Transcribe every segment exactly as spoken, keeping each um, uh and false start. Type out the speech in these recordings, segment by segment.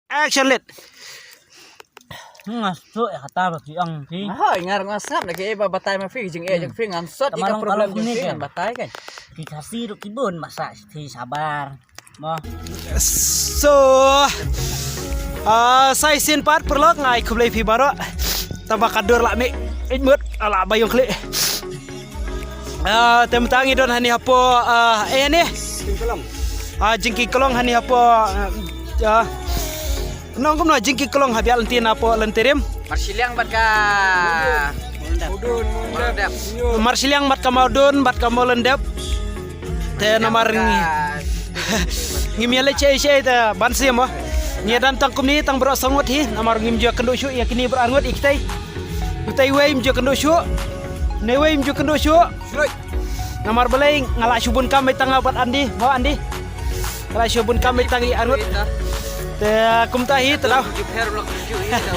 Action, lit. Nga sot ïa kata ba phi ong phi. Hoi, nga ruh nga sngap na ki ba batai ma phi jingeh jong phi, ngan sot ïa ka problem jong phi ngan batai kan. Ki Khasi ruh ki bun ba sa phi sabar. Mo. So, ah, sa shisien pat paralok, nga ai khublei phi baroh. Tang ba ka dur la mih eit mut la ba ïong khlieh. Ah, te mynta ngi don hani hapoh, ah, eh, ni. Ah, Jingkieng Klong hani hapoh, ah, ah, nong kumno Jingkieng Klong ha biang lynti na hapoh lynti rim. Marshiliang bad ka Mawdon. Marshiliang bad ka Mawdon bad ka Mawlyndep. Te namar ngi ngim ïaleit sha ei sha ei te ban siem mo. Ngi ïa don tang kumne tang baroh saw ngut hi namar ngim ju ïakynduh shuh ïa kine baroh ar ngut ïa kitai. Utai wei ngim ju ïakynduh shuh. Ne wei ngim ju ïakynduh shuh. Namar balei nga la shu bun kam beit tang bad Andy, mo Andy. Nga la shu bun kam beit tang ïa ar ngut. Te kumta hi te daw. Ju pher lo ju hi te daw.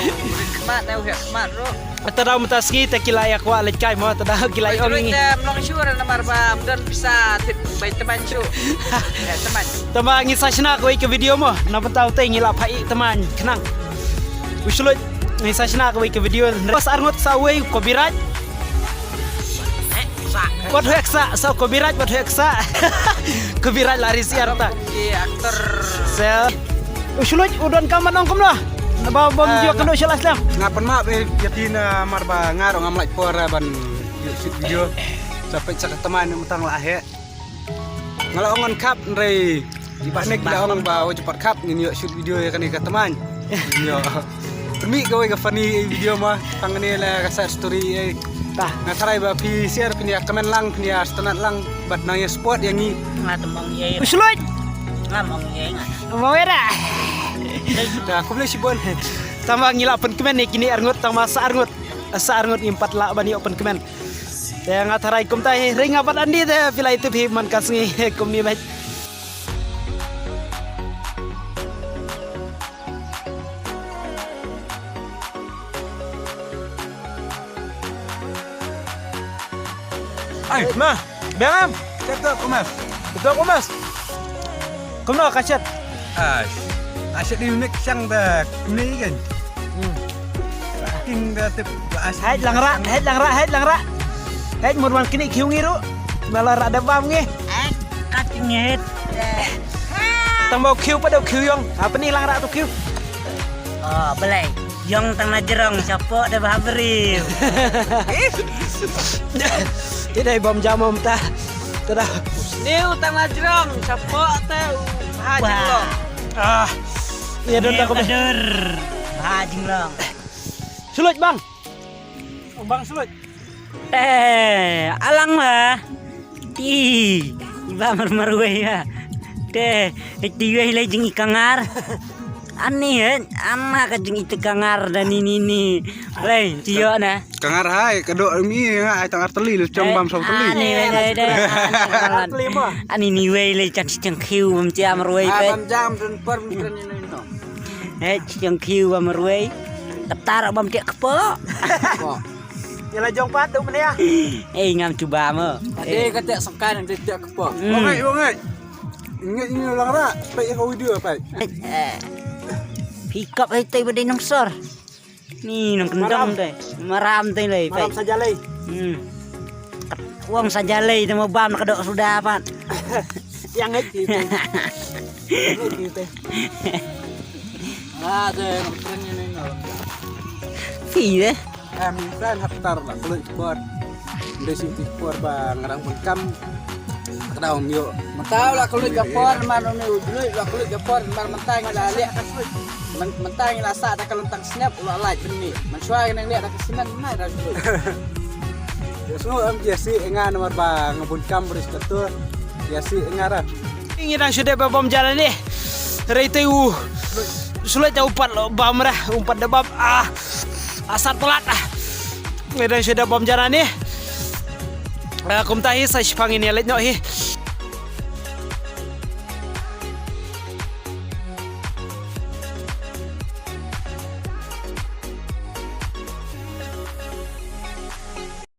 Khmat ne u khmat ro. Te daw mynta sngi te ki la ïa kwah leit kai mo te daw ki la ïa ong ngi. Te mlong shu ra namar ba mdon pisa tip bai teman shu. Eh, teman. Te ba ngi sa shna kawei ka video mo. Na mynta utai ngi la phah ïa teman khnang. U Shuloit ngi sa shna kawei ka video. Pas ar ngut sa wei ko Biraj. Wat hek sa, sa ko Biraj, wat hek sa. Ko Biraj lari siar ta. Ki aktor. Sa. U Shuloit u don kam ban ong kumno. Ba bom jio kano shala slam. Nga pynmap eh ïa ti namar ba nga ruh ngam lait por ban ïoh shoot video. Sa peit sa ka teman mynta la heh. Nga la ong ngan khap hynrei i Bah Nick la ong ba wei pat khap ngin ïoh shoot video ïa kane ka teman. Ïoh. Pynmih kawei ka funny video ma tang kane la ka side story eh. Tah. Nga tharai ba phi share phin ïa comment lang phin ïa sngewtynnat lang bad nang ïa support ïa ngi. Nga tymong ïa. U Shuloit. Nga mong ïa nga. Mong ïa da. Tah, khublei shibun. Tang ba ngi la pynkmen ïa kine ar ngut tang ba sa ar ngut. Sa ar ngut ngim pat lah ban ïoh pynkmen. Te nga tharai kumta hi ring nga bad Andy te phi la ithuh hi man ka sngi kumne bad. Ai, ma, biang am. Chat tu kumas. Tu kumas. Kumno ka chat? Ai. Asyik di unik sang da ni kan. Hmm. King da tip. Hai lang ra, hai lang ra, hai lang ra. Hai murwan kini kiung iru. Malah ra da bam ngi. Hai, kat ngi het. Tang bau kiu pa dau kiu yong. Apa ni lang ra tu kiu? Oh, belai. Yong tang na jerong, siapa da bahabri. Tidak bom jamom ta. Tidak. Ni utang na jerong, siapa ta bahaji lo. Ah. Ya don tak. Bahaji lo. Sulut bang. Bang sulut. Eh, alang ba. Ti, iba marmar wei ba. Te, ti wei lei jing i kangar. Ani, eh, ama ka jing i te kangar da ni ni ni. Lei, ti yo na. Kangar hai, ka do mi nga ai tang arteli lu chong bam sau teli. Ani wei lei dei. Ani ni wei lei chan chang khiu bam ti amar wei pe. Bam jam dan per mi kren ni ni no. Eh, chang khiu bam amar wei. Tap tar bam ti kpo. Ïa la jong pat tu menia. Eh, ngam cuba mo. Ade ka tek sengkan ade tek kepo. Wong ai, wong ai. Ingat ini orang rak, pek ïa ka video pek. Pick up hai tai badai nong sor. Ni nong kendang tai. Maram tai lai pek. Maram saja lai. Hmm. Wong saja lai te mo bam ka dok sudah pat. Yang ai ti. Yang ai ti. Ah, te nong kren ni nong. Fi deh. Em, fan haptar la kulit por. Ndai si ti por ba ngarang pun kam. Kena ong yo. Mentau la kulit ka por man ong ni ujui la kulit ka por man mentang la lek. Mentang la sa da ka lentang snap la lai bini. Mensuai nang lek da ka sinan mai da kulit. Ya so em jasi engan mar ba ngabun kam beris ketur. Jasi engara. Ngi dang shu dep ba bom jalan ni. Rei te u. Sulit te u pat lo bam ra, u pat da bam. Ah. Asat pelat ah. Ngi dang shu dep bom jalan ni. Ah, kumta hi sa shipang ini lek nyok hi.